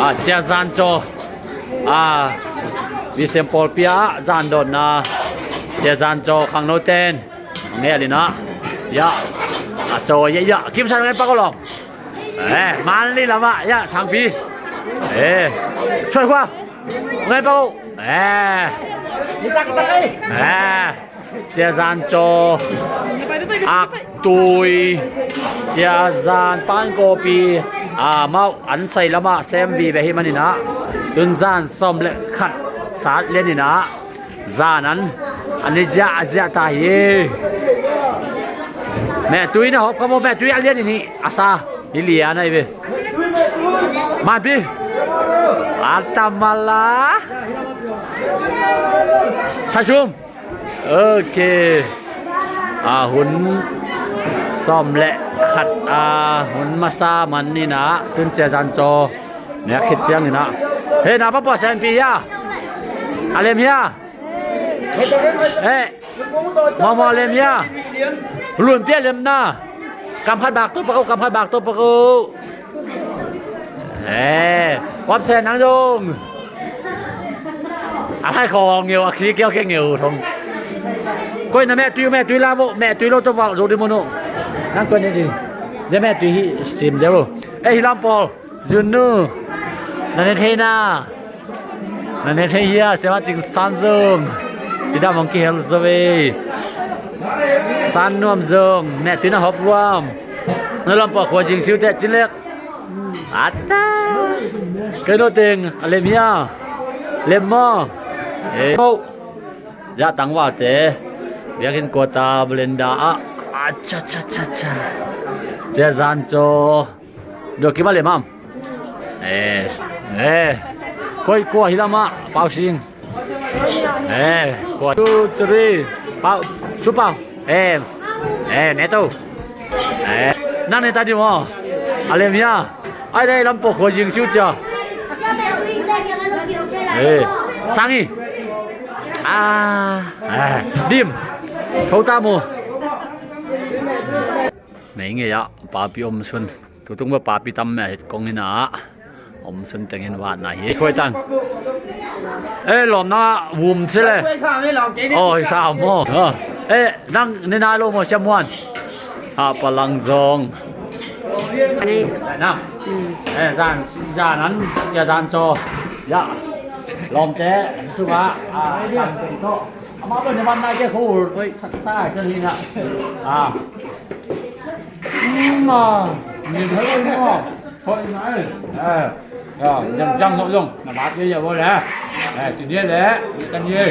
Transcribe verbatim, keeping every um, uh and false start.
A, Cia Zan Caw. A, Mission pawlpi ah zan dawnna Cia Zan Caw khangno ten ngelh in ah, ya, a caw ya, ya, Kim San ngen pak uh lawm. Eh, Manli lamah, ya, Thangpi. Eh, Suai Khua ngen pak uh. Eh. Eh. Cia Zan Caw, Ak Tui, Cia Zan Pan Kawpi, a, amau an sai lamah sem vive hi manin ah, tun zan sawm le khat sat lian in ah, zan an, an i ziah, a ziah ta hi. Mehtui na hawp kha maw, Mehtui a lian in hi, a sa, hi lian ahi ve. Manpi. A tamala. Thasum. Ok. A, hun sawm le khat, a, hun masa man in ah, tun Cia Zan Caw nek khit ciangin ah. He, na pa pua senpi hia? A lem hia? Eh, mawmaw lem hia? Lunpi a lem na. Kam khat bak to pak uh, kam khat bak to pak uh. Eh, wap sen nang zong. A lai khawl ngeu, a khi kiau kia ngeu thong. Koi na Mehtui, Mehtui la vo, Mehtui lo to val zo di munu. Nang koi ni di. Ja Mehtui hi sim ja vo. Eh, hi lam pawl. Zunnu. Na ne thei na. Na ne thei hia, siama Cing San zong. Ci dah mong kihel zo ve. San Nuam zong, Mehtui na hawp ruam. Na lam pawl khua zing siu te, Cin Lek. Ata. Kei no teng, a lem hia? Lem maw? Eh. Oh. Ya tangval te. Biakinn kua ta, Belinda ah. Acha, cha, cha, cha. Cia Zan Caw. Dua kim a lem am. Eh. Eh. Koi kua hi lamah, Pau Sing. Eh, kua. Two, three. Pau, Su Pau. Eh. Eh, Neto. Eh. Nang ne ta di maw. A lem hia. Ai dai lam pok khua zing siu cia. Eh. Sangi. Ah. Eh. Dim. Tho ta mu. Mei ngei ah, papi om sun. Tutung ba papi tam meh hit kong in ah. Om sun teng in vat na hi. Khuai tan. Eh, lawm na vum si le. Oh, hi sa maw. Ah. Eh, nang ni nai lo maw, Siam Muan. Ah, Palang zong. Ni. Nang. Hmm. Eh, zan, zan an, Cia Zan Caw. Ya. Lawm te, su ba. Ah, zan teng to. Amau pen na man nai ke khol. Oi. Sak ta ke ni na. Ah. Mm, ah. Ni thai ni ma. Hoi nai. Eh. Ya, jang jang no jong. Na ba ke ya bo le. Eh, ti dia le. Ni kan ye.